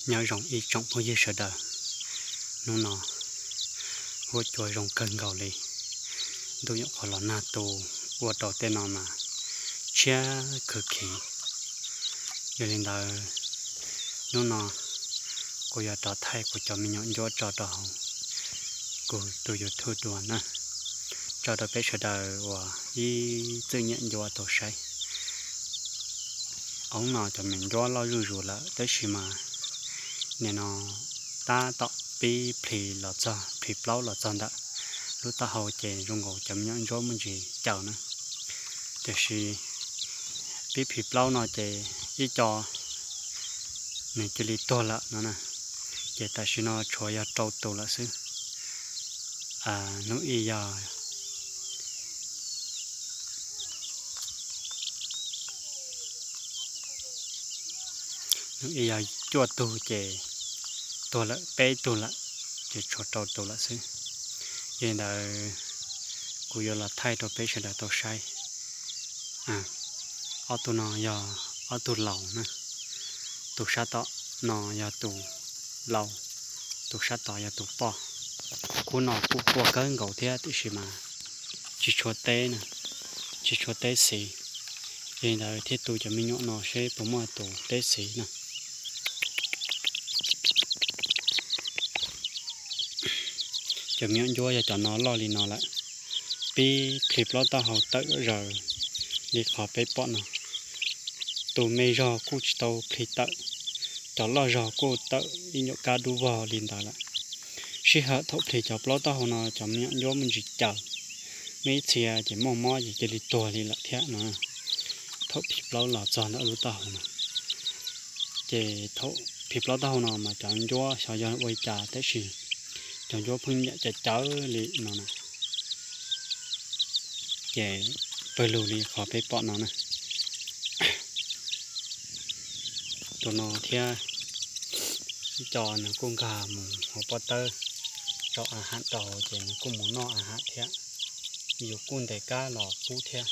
Nyob zoo ib tsoom phooj ywg sawv daws, hnub no huab cua zoo kawg nkaus li, ntuj nyuam qhuav los nag tu, ua rau tej no mas tshiab khwv khiv. Yog li ntawd, hnub no kuv yuav rov thaij kuv cov me nyuam ncuab tso rau hauv kuv tus YouTube dua na, tso rau peb sawv daws uas ib txwm nyiam ncuab tau saib. Hnub no cov me nyuam ncuab loj zuj zus lawm tab sis mas nim no tab tom pib plhis los txog, plhis plaub los txog ntawm lub taub hau ces zoo nkaus cov me nyuam ncuab muaj ntsis caws na. Tiam sis pib plhis plaub no ces ib co nws cia li tuag lawm no na. Ces tam sim no tshuav yog rau tus lawm xwb. Hnub ib yog, hnub ib yog cuaj tug ces tuag lawm peb tug lawm, ces tshuav rau tus lawm xwb. Yog li ntawd kuv yuav los thaij rau peb sawv daws tau saib. Ob tug no yog ob tug laus na, tus sab tom no yog tus laus, tus sab tod yog tus poj. Khub no kuj quaj kawg nkaus thiab tiam sis mas tsis tshua teb na, tsis tshua teb xis. Yog li ntawd thiaj tu cov me nyuam no seb puas muaj tus teb xis na. Cov me nyuam ncuab yog cov no loj li no lawm, pib plhis plaub taub hau tawm zaws li qhov peb pom no. Tus me zog kuj tsis tau plhis tawm, cov loj zog kuj tawm ib nyuam kab dub vog li ntawd lawm. Sij hawm thaum plhis cov plaub taub hau no cov me nyuam ncuab muaj ntsis caws, muaj ib txhia ces muaj mob ces cia li tuag li lawm thiab no. Thaum plhis plaub los txog ntawm lub taub hau no, ces thaum plhis plaub taub hau no mas cov ncuab xyov yog ua li cas tab sis cov ncuab pheej nyiam caws caws li no na. Ces pawg lug li qhov peb pom no na. Tus no thiab ib co nws kuj nkag mus hauv pob tawb tso a ham rau ces nws kuj mus noj a ham thiab. Yus kuj ntes kab los pub thiab.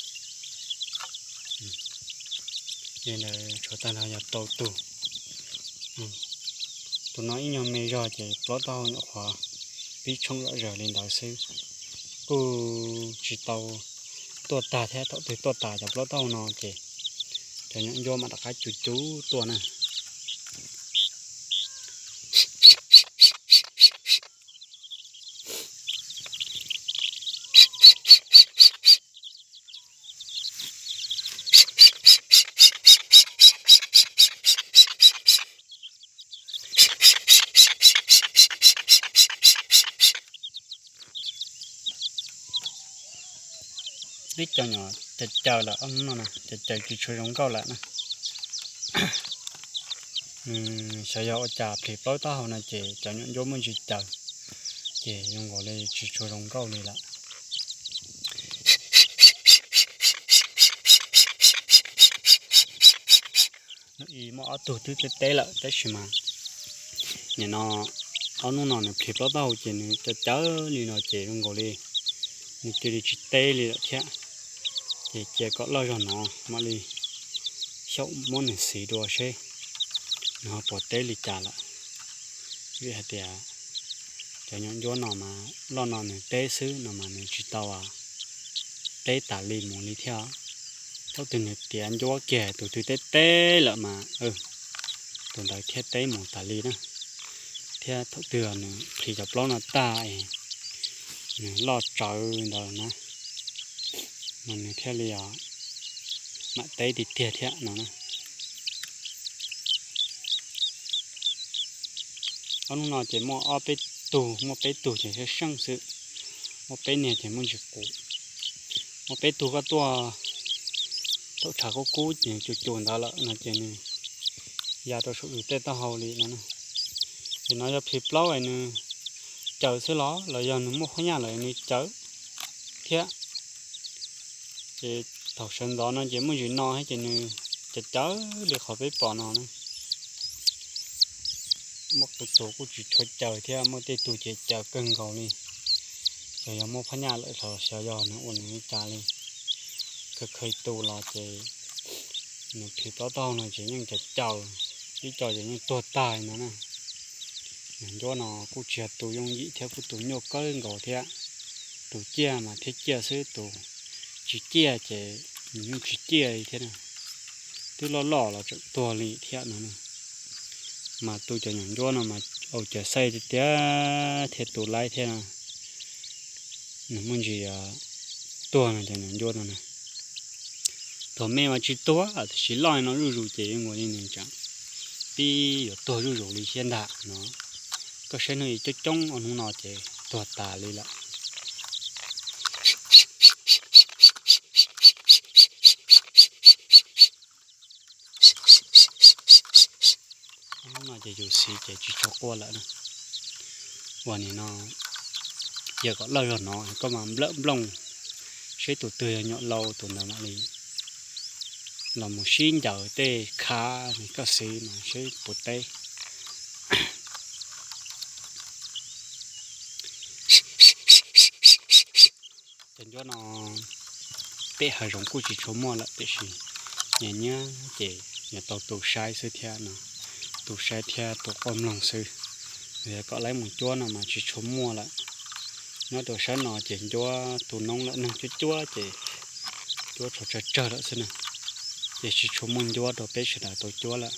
Li ntawd tshuav tag nrho yog rau tus. Tus no ib nyuag me zog ces plaub taub hau nyuam qhuav pib tshoob zom zaws li ntawd xwb, kuj tsis tau tuaj tag thiab. Thaum twg tuaj tas cov plaub taub hau no ces cov nyuam ncuab mam rov qab cuv cuv tuaj na. Ib co nyuam caws caws lawm, ob hnub no caws caws tsis tshua zoo nkauj lawm na. Xyov yog ua cas plhis plaub taub hau no ces cov nyuam ncuab muaj ntsis caws, ces zoo nkaus li tsis tshua zoo nkauj li lawm. Hnub ib muaj ob tug twb teb teb lawm tab sis mas nim no ob hnub no nws plhis plaub taub hau ces nws caws caws li no ces zoo nkaus li nws cia li tsis teb li lawm thiab. Ces cia kom loj zog no mam li xyaum muab nws xiv dua seb nws ho puas teb li cas lawm. Vim hais tias cov nyuam ncuab no mas loj no nws teb xwb no mas nws tsis tau teb tas li mus li thiab. Thaum twg nws tiav ncuab kiag tus twg teb teb lawm mas tus ntawd thiaj teb mus tas li na. Thiab thaum twg nws plhis cov plaub no tag es nws loj tsawv ntawd na, mas nws thiaj li mam teb tiag tiag thiab no na. Ob hnub no ces muaj ob peb tug, muaj peb tug ces seej seej xwb, muaj peb niag ces muaj ntsis qus. Muaj peb tug koj tuaj thaum tshav kub kub ces cuv cuv ntawd lawm no ces nws ya rau saum yus tej taub hau li no. Ces no yog plhis plaub es nws caws xwb los los yog nws muaj phab nyaj lawm nws caws thiab. Ces thaum sawv ntxov no ces muaj ntsis no thiab ces nws caws caws li qhov peb pom no na. Muaj qee tus kuj tsis tshua caws thiab, muaj tej tug ces caws kawg nkaus li. Xyov yog muaj phab nyaj lawm los xyov yog nws ua nws li cas li. Kha khawj tus los ces nws plhis plaub taub hau no ces yeej caws caws, ib co ces yeej tuag tag no na. Ncuab no kuj tsis yog tus yooj yim thiab, kuj tus nyuaj kawg nkaus thiab. Tus ciaj mas thiaj ciaj xwb, tus tsis ciaj ces nws yeej tsis ciaj li thiab na. Twb loj loj los tseem tuag li thiab no. Mas tu cov nyuam ncuab no mas au cawv xaij tiag tiag thiab, tus laib thiab no. Nws muaj ntsis tuag no cov nyuam ncuab no na. Tuag me mas tsis tuag, tiam sis loj no zuj zus ces yuav nkaus li nws tseem pib yuav tuag zuj zus li thiab ntag no. Koj saib hnub ib coob coob ob hnub no ces tuag tas li lawm. Hnub no ces yus xis ces tsis tshua quaj lawm na. Ua nim no yog kom loj zog no koj mas nplawm nplooj, seb tus twg yog nyuam laus tus ntawd mam li los mus sib ncaws tej khav, koj xis mas seb puas teb. Cov ncuab no peb hav zoov kuj tsis tshua muaj lawm, tiam sis nyias nyiab ces nyias tau tu saib xwb thiab no, tu saib thiab tu quaj mloog xwb. Yog kom laib mus cuab no mas tsis tshua muaj lawm. Nyob rau sab no ces ncuab tu noob lawm, neeg cuab cuab ces cuab tshuav tsawg tsawg lawm xwb na, ces tsis tshua muaj ncuab rau peb sawv daws tau cuab lawm.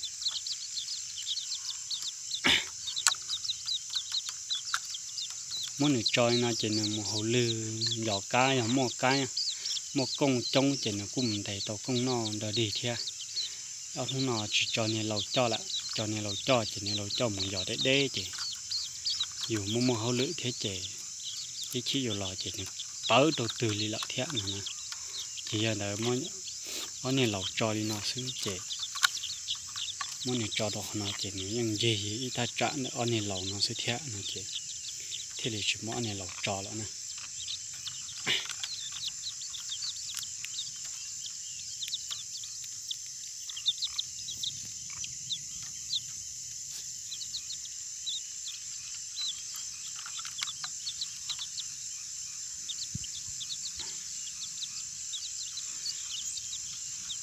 Muab nws tso li no ces nws mus hauj lwm yos kab, yog muaj kab, muaj kooj coob ces nws kuj mus ntes tau kooj noj nrog dig thiab. Ob hnub no tsis tso niag laus coj lawm, tso niag laus coj ces niag laus coj mus yos deb deb ces yus muaj muaj hauj lwm thiab ces ib chim yus los ces nws pawv rau twg li lawm thiab no na. Ces yog ntawd muab ob niag laus tso li no xwb ces muab nws tso rau qhov no ces nws yeej ncig ib thaj tsam ntawm ob niag laus no xwb thiab no ces thiaj li tsis muab ob niag laus tso lawm na.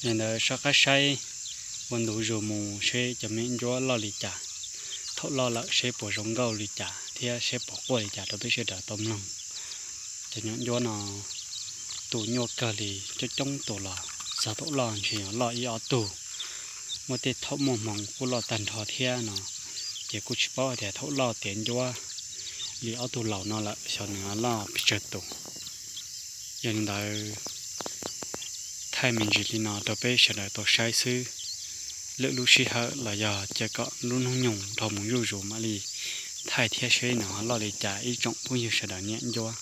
Li ntawd soj qab saib ua ntu zus mus seb cov me ncuab loj li cas, thaum loj lawm seb puas zoo nkauj li cas thiab seb puas quaj li cas rau peb sawv daws tau mloog. Cov nyuam ncuab no tus nyuaj kawg li, coob coob tus los txog thaum loj ntshe yuav loj ib ob tug. Muaj tej thaum muaj hmoo kuj loj tag nrho thiab no, ces kuj tsis paub hais tias thaum loj tiav ncuab li ob tug laus no lawm xyov nws loj pes tsawg tus. Yog li ntawd thaij me ntsis li no rau peb sawv daws tau saib xwb. Lwm lub sij hawm los yog cia kom lub hnub nyoog dhau mus zuj zus mam li thaij thiab seb nws ho loj li cas ib tsoom phooj ywg sawv daws nyiam ncuab.